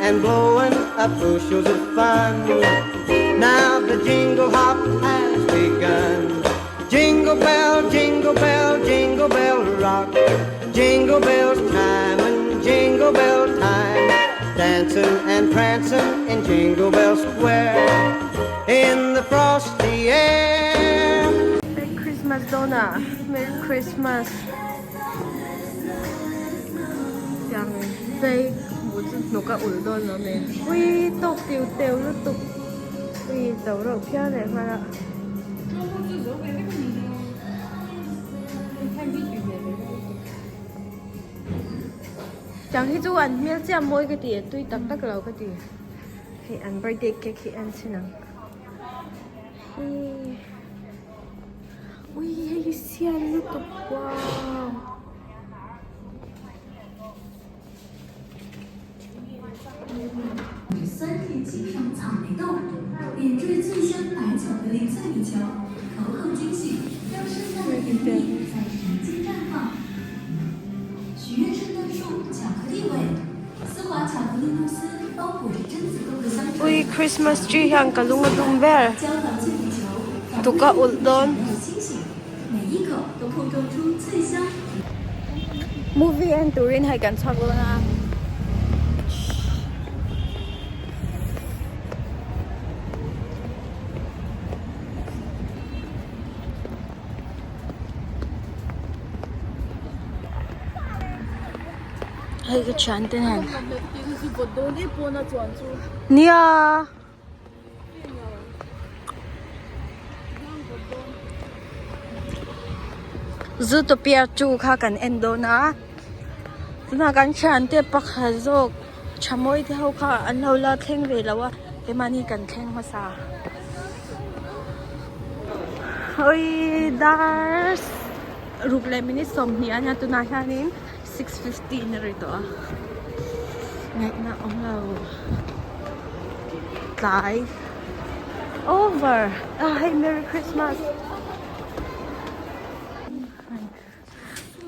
and blowing up bushels of fun. Now the jingle hop has begun. Jingle bell, jingle bell, jingle bell rock. Jingle bells time and jingle bell time. Dancing and prancing in Jingle Bell Square. In the frosty air. Merry Christmas Donna Merry Christmas tiang chei hmuh chu hnuk a ulh dawn lo mai ui tawk tiu teu lutuk ui to reuh phian leh nghal a. Tiang hi chu an hmel chiah mawi ka ti tui tak tak lo ka ti hei an birthday cake hi en chhin ang hi ui hei hi sial lutuk wow. Ui Christmas tree hian ka lung a dum ber tuk a ulh dawn. Movie en turin hei kan chhuak dawn a. Hei ka thian te nen. Nia. Zootopia 2 kha kan en dawn a tunah kan thiante pakhat zawk tha mawi te ho kha an lo la thleng ve lo a keimahni kan thleng hmasa awii dar ruk leh minute sawmhnih a nia tunah hianin 6:15 a ri tawh a ngaihna awm lo tlai over ah hei merry christmas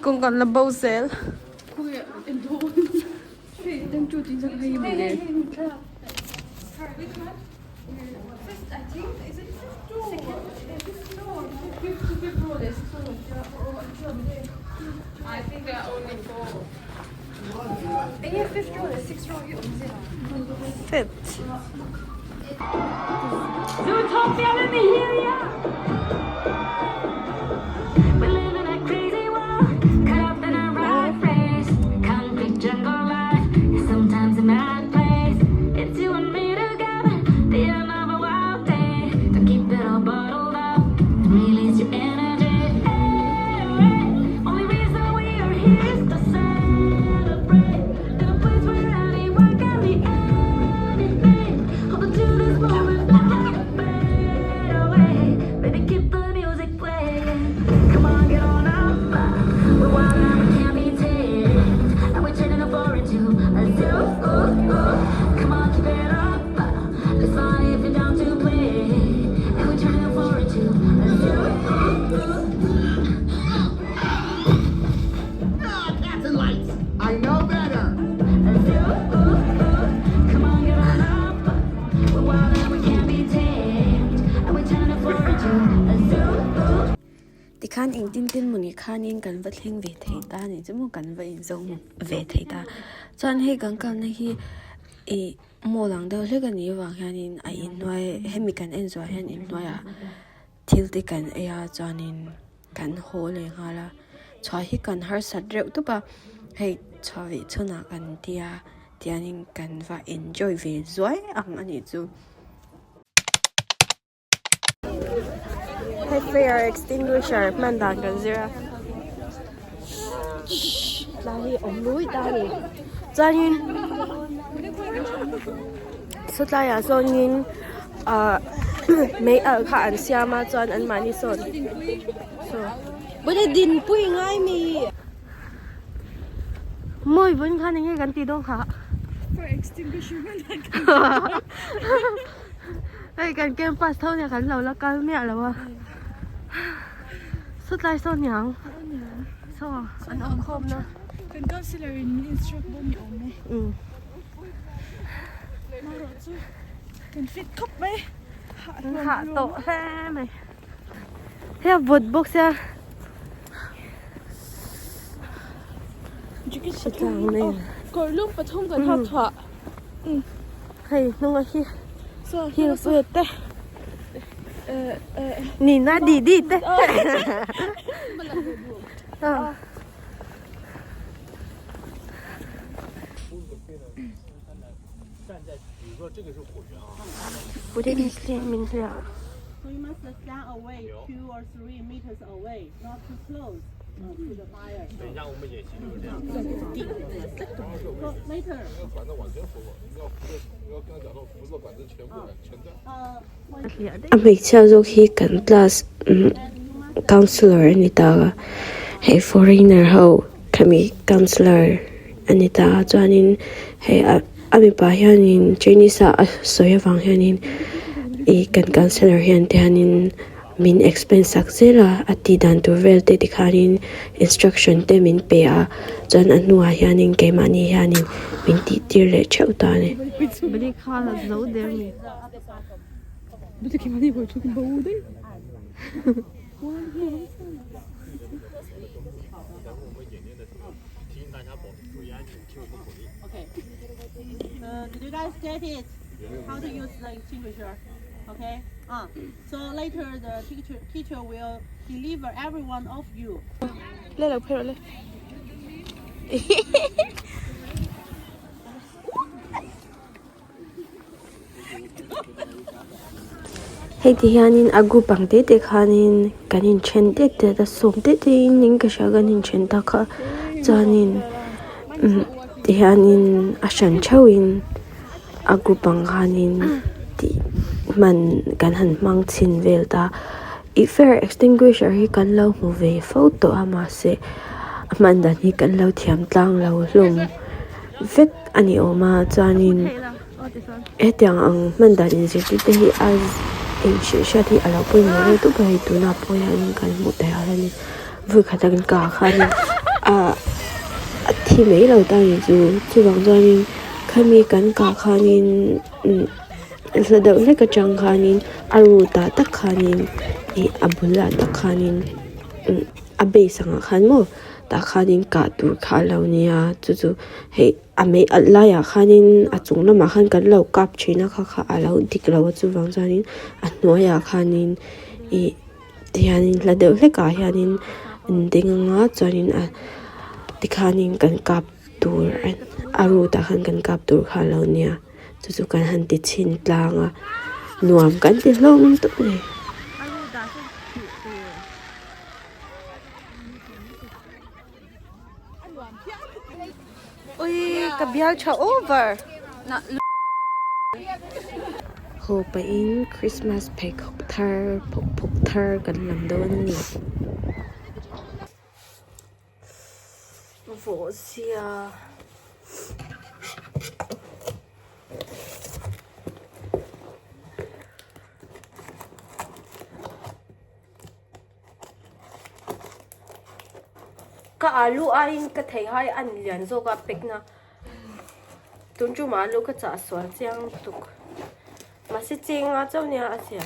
kawng kan la bo zel. Fifth. Zootopia, let me hear ya! We live in a crazy world, caught up in a rat race. Concrete jungle life is sometimes a mad place. It's you and me together, the end of a wild day. Don't keep it all bottled up, release your energy. Hey, only reason we are here is to celebrate. In a place where anyone can be anything. Hold on to this moment, let it fade away. Baby, keep the music playing. Come on, get on up. We're wild and we can't be tamed. And we're turning the floor into a zoo. Come on, keep it up. Let's find if you're down to play. And we're turning the floor into a zoo. Cats and lights. I know better. A zoo. Come on, get on up. We're wild and we can't be tamed. And we're turning the floor into a zoo. Tikhan engtin tin mawni khanin kan va thleng ve thei ta ni chu maw kan va inzawm ve thei ta chuan hei kan kalna hi ih mall ang deuh hlek a nih avang hianin a inhnuai hemi kan en zawh hian inhnuaiah thil te kan ei a chuanin kan haw leh nghal a chhuah hi kan harsat reuh tawp a hei chhuah veh chhunah kan tia tianin kan va enjoy ve zuai ang a nih chu. Hei fire extinguisher hman dan kan zir a tlai hi awm lui ta a ni chuanin sawtlaiah sawnin ah mei alh kha an siam a chuan anmahni sawn saw bawlhhlawh dinpui ngai mi mawi vawiin khan eng nge kan tih dawn khah fire extinguisher hman dan kan zir a. Hei kan campus tho nia kan lo la kal miah lo a sawtlai saw niang saw an awm khawm na kan councillor in min instruct bawk ni awm e. Um. Kan fit khawp mai. Hah tawh hle mai. Hei a vawt bawk sia. Hritlang nen. Kawr lum pathum kan hak chhuah. Hei hnunga hi hil pui te. Nina didi te. Min hliah. A hmeichhia zawk hi kan class counsellor a ni ta a hei foreigner ho khami counsellor a ni ta a chuanin hei a a mipa hianin chinese ah a sawi avang hianin ih kan counsellor hian tihianin min explain sak zel a a tih dan tur vel te tikhanin instruction te min pe a chuan a hnuah hianin keimahni hianin min tih tir leh theuh ta a ni. Okay. Did you guys get it? How to use the extinguisher? Okay. So later the teacher teacher will deliver every one of you. Le lo phei rawh le. Hei ti hianin a group ang te te khanin kan inthen tet tet a sawm te te in in ka hria kan inthen ta kha chuanin umm ti hianin a hran theuhin a group ang khanin tih hman kan han hmang chhin vel ta ih fire extinguisher hi kan lo hmu ve fo tawh a mahse a hman dan hi kan lo thiam tlang lo hlawm vek a ni awm a chuanin hetiang ang hman dan inzirtir te hi a inhrilh hriat hi a lo pawimawh reuh tawp a hei tunah pawh hianin kan hmuh theih ang hianin vawikhat a kan kah khanin ah a thi mai lo ta ni chu chuvang chuanin khami kan kah khanin umm hla deuh hlek atang khanin a root ah tak khanin ih a bulah tak khanin umm a base angah khan maw. Tah khanin kah tur kha a lo nia chu chu hei a mei alh laiah khanin a chung lamah khan kan lo kap thin a kha kha a lo dik lo a chuvang chuanin a hnuaiah khanin ih tihianin hla deuh hlekah hianin an ding anga chuanin a tikhanin kan kap tur a root ah khan kan kap tur kha a lo nia chu chu kan han ti chhin tlang a nuam kan ti hlawm tawp a ni. Ui ka bial tha over. Haw pahin Christmas pheikhawk thar phawk phawk thar kan lam dawn a ni. Vawh zia. Ka alu aiin ka thei hai a ni lian zawk a pek na tun tum alu ka chah sual chiang lutuk mahse cheng a chauh nia a zia.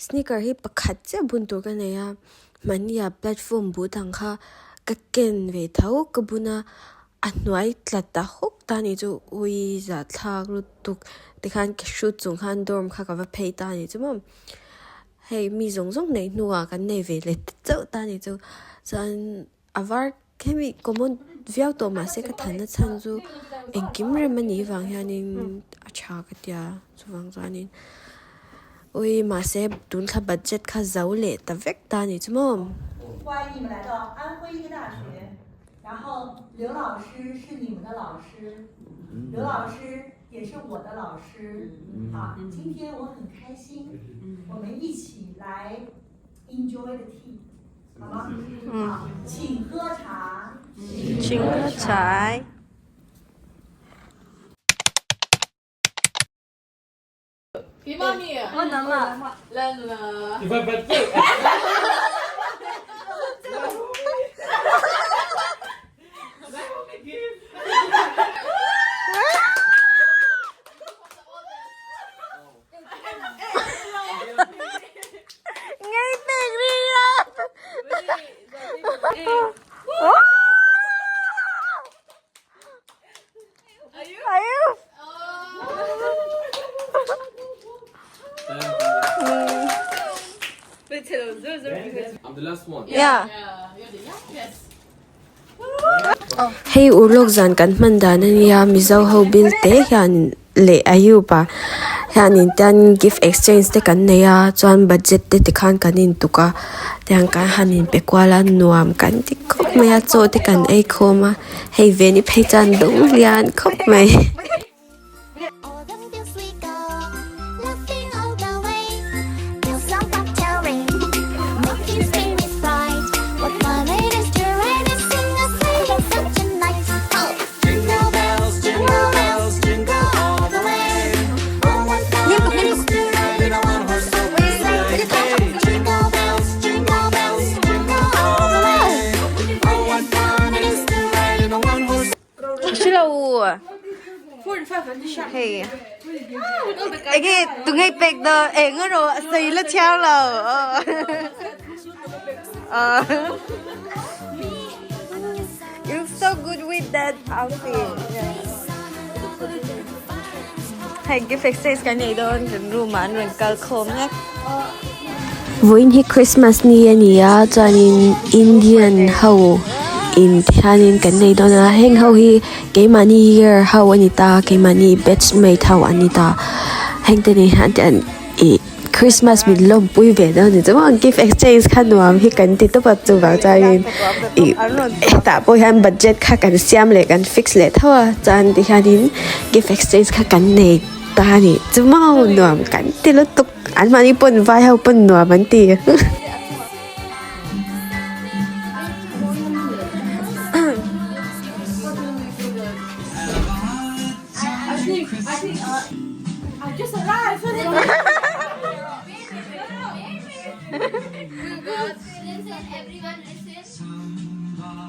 Sneaker hi pakhat chiah bun tur ka nei a mahni ah platform but ang kha ka ken ve tho ka bun a a hnuai tla ta hawk ta a nih chu ui zahthlak lutuk tikhan ka hrut chung khan dorm kha ka va phei ta a nih chu maw hei mi zawng zawng neih hnuah kan nei ve leh chauh ta a nih chu chuan a var hemi common viau tawh mahse ka than na chhan chu engkim rem a nih vang hianin a tha ka tia chuvang chuanin ui mahse tun thla budget kha zo leh ta vek ta a nih chu maw. 然后刘老师是你们的老师， 刘老师也是我的老师。 好， 今天我很开心， 我们一起来 enjoy the tea。请喝茶。请喝茶。I'm the last one. Hei urlawk zan kan hman dan a nia Mizo ho bil te hian leh Ayuba hianin tian gift exchange te kan nei a chuan budget te tikhan kan intuk a tiang kan han inpe kual a nuam kan ti khawp mai a chaw te kan ei khawm a hei veni phei chuan dawng lian khawp mai. O'er the fields we go, laughing all the way. Bells on bobtail ring, making spirits bright. What fun it is to ride and sing a sleighing song tonight! Oh, jingle bells, jingle bells, jingle all the way. Oh, what fun it is to ride in a one-horse open sleigh! Jingle bells, jingle bells, jingle all the way. Oh, what fun it is to ride in a one-horse Hey. Ê tụi ngay bẹt đó, ê ngơ rồi, xì là chao lờ. Ờ. You're so good with that outfit. Yeah. Hey, gift exchange cái này đó, đừng ru mà anh rừng cao khom nhé. Vawiin hi Christmas ni a ni a chuanin Indian ho in hianin kan nei dawn a heng ho hi keimahni year ho a ni ta keimahni batch mate ho an ni ta heng te nen hian te an ih Christmas min lawmpui ve dawn a ni chuan gift exchange kha nuam hi kan ti tawp a chuvang chuanin ih hetah pawh hian budget kha kan siam leh kan fix leh tho a chuan tihianin gift exchange kha kan nei ta a ni chu maw nuam kan ti lutuk an mahni pawn vai ho pawn nuam an ti. Everyone listen.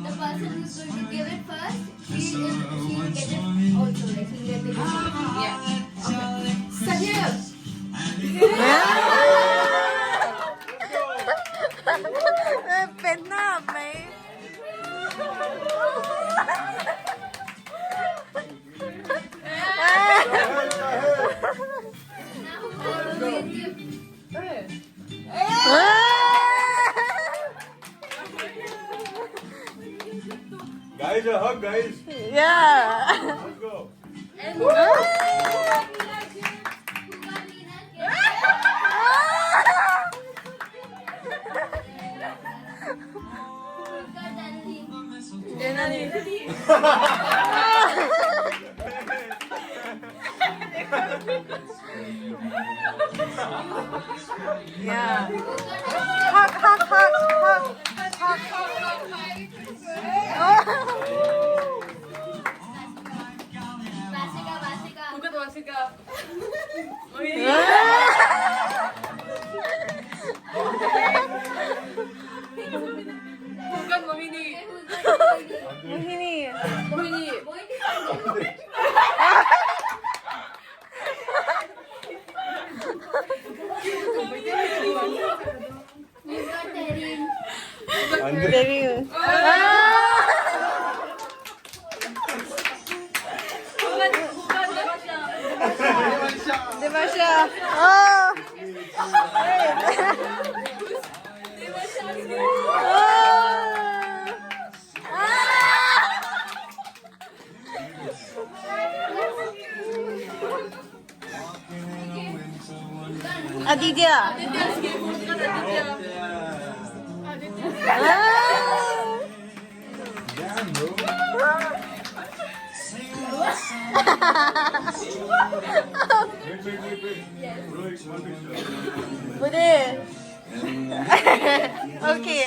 The person who's going to give it first, he is he'll get it also. Like he'll get the gift. Yeah. Bên nào mày? Now who will give? Guys, a hug, guys. Yeah. Let's go. Who got Nina? Who got Danny? Yeah. Hug, hug, hug, hug, hug. Vasika, Vasika. Mohini. Who got Taryn? Very good. Devasha. Oh. Aditya. Damn, bro. Wait, wait, wait, wait. Yes. Rohit, one picture. Bude. Okay.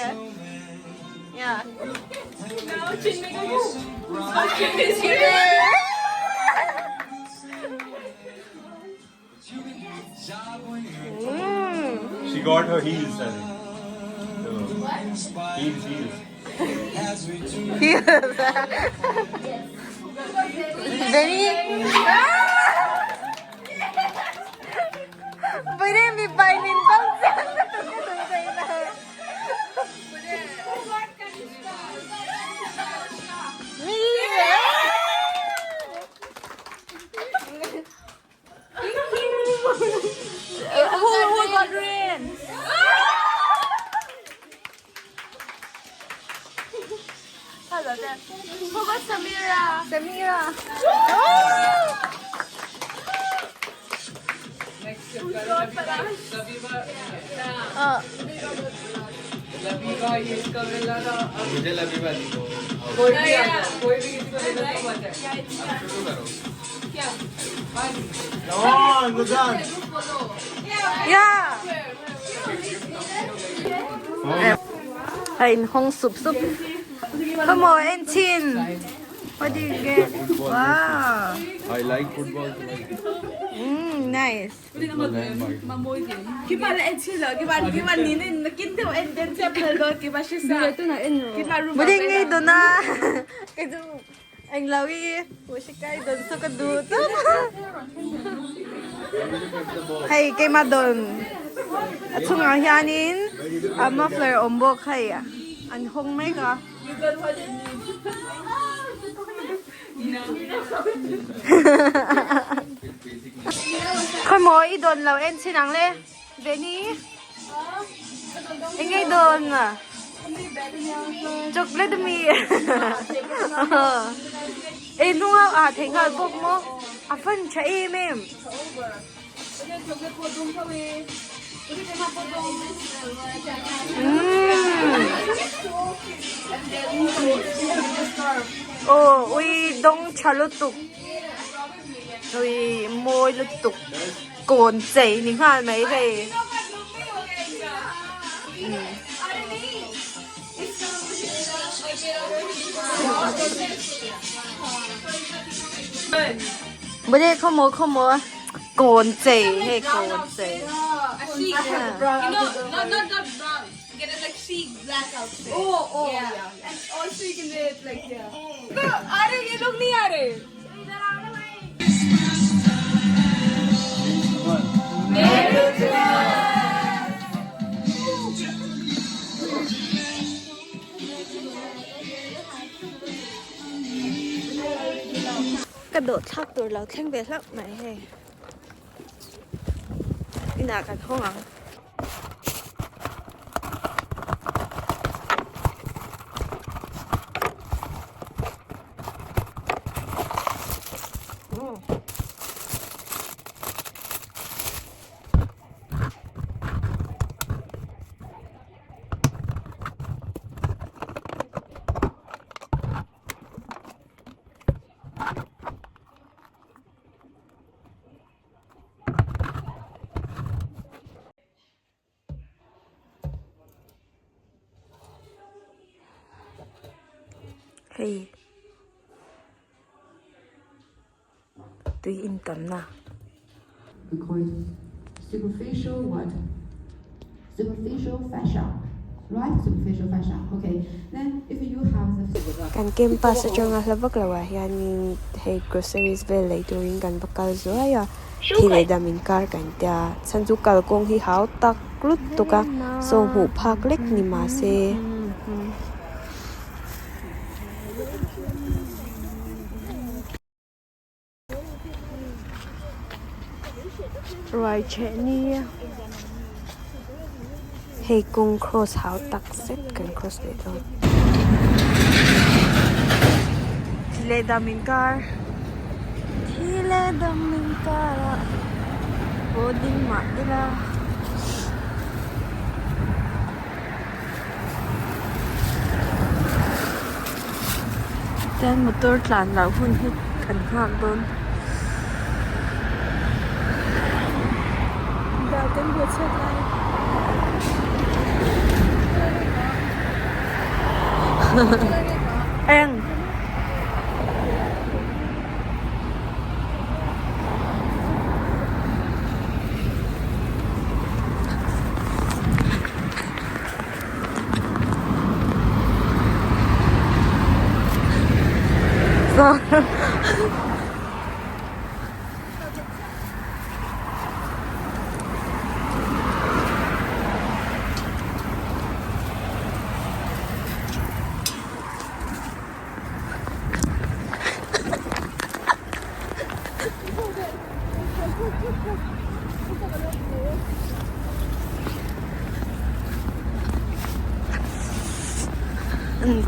She got her heels, I think. Heels, heels. Heels. Very. Pwede mi painin pang Who got rain? Who got Samira? Samira. मुझे लबीबा दी कोई भी कोई भी किसी को देना तो मत है शुरू करो Come on, Lugan. Yeah. Hey, hong sup sup. Come on, Enchin. What do you get? Wow. I like football. Nice. Ki ba la en chilo, ki ba ki ba ni ne kin te en den che phal do ki ba shi sa. Ki ba ru. Budi ngay do na. Kaya ang lawi, wasi kay don so ka du. Hey, kay madon. At sunga hianin, a muffler ombok hay. An hong mai ka. Khoi mo i don lo en chinang le. Benny. Ingay don. Chocolate mi. Eh nunga a thenga bok mo. A fan cha em em. Oh, ui dong chalutuk. Ui moi lutuk. Cồn chảy ní hoa mấy về. Bữa nay không mua không mua cồn chảy hay cồn chảy. You know, not not not brown. Get it like chic black outfit. Oh, oh, yeah. yeah. And also you can wear it like yeah. तो अरे ये लोग नहीं आ रहे. Ka dawh thlak tur lo thleng ve hlauh mai hei inah kan hawng ang. Hei tui in tamna. We call it superficial what? Superficial fascia, right? Superficial fascia. Okay. Then if you have the Kan campus atanga hla vak lo ah hianin hei groceries vel lei turin kan va kal zuai a thi leh dam in kar kan tia chhan chu kalkawng hi hau tak lut tuk a saw hmuh phak lek ni mahse. Ruai cheh ni Hei kawng cross hau tak zet kan cross leh dawn. Thi leh dam in kar thi leh dam in kar ah haw ding mah ila. Chuan motor tlan loh hun hi kan nghak dawn. Dal kan buat chhiat lai. Eng.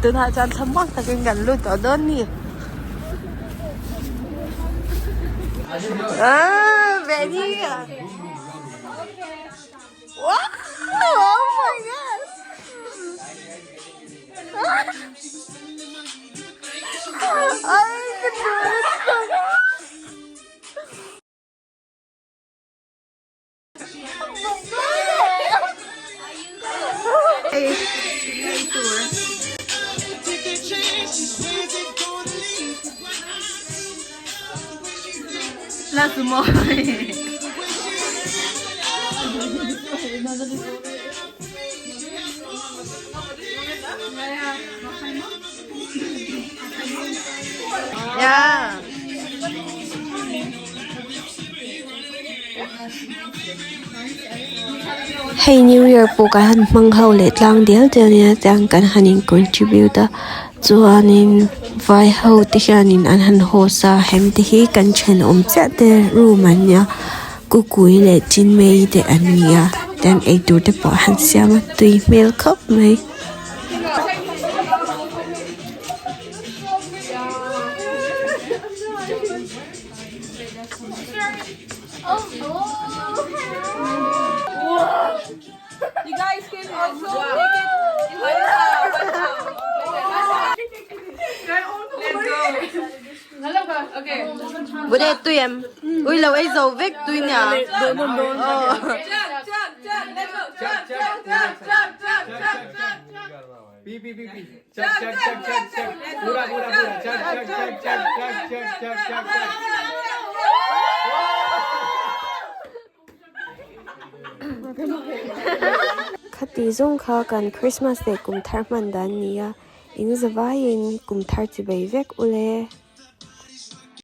Tunah chuan thlamuang takin kan lut tawh dawn ni. Ah, very. Wow! Oh my god! Ay, Yeah. Hei new year pawh kan han hmang ho leh tlang dial dial nia tiang kan han in contribute a chuanin vai ho te hianin an han host a hem te hi kan thenawm chiah te room an nia kukui leh chinmei te an ni a tian eitur te pawh an siam a tui hmel khawp mai. You guys can also take it in one Let's go. Okay. Bude tui em. Ui lo ei zo vek tui nia. Jump, jump, jump. Let's go. Jump, jump, jump, jump, jump, jump, jump. P P P P चक चक चक चक चक पूरा पूरा पूरा चक चक चक चक चक चक चक चक चक Khati zawng kha kan Christmas leh kum thar hman dan nia, in zavaiin kum thar chi bei vek ule.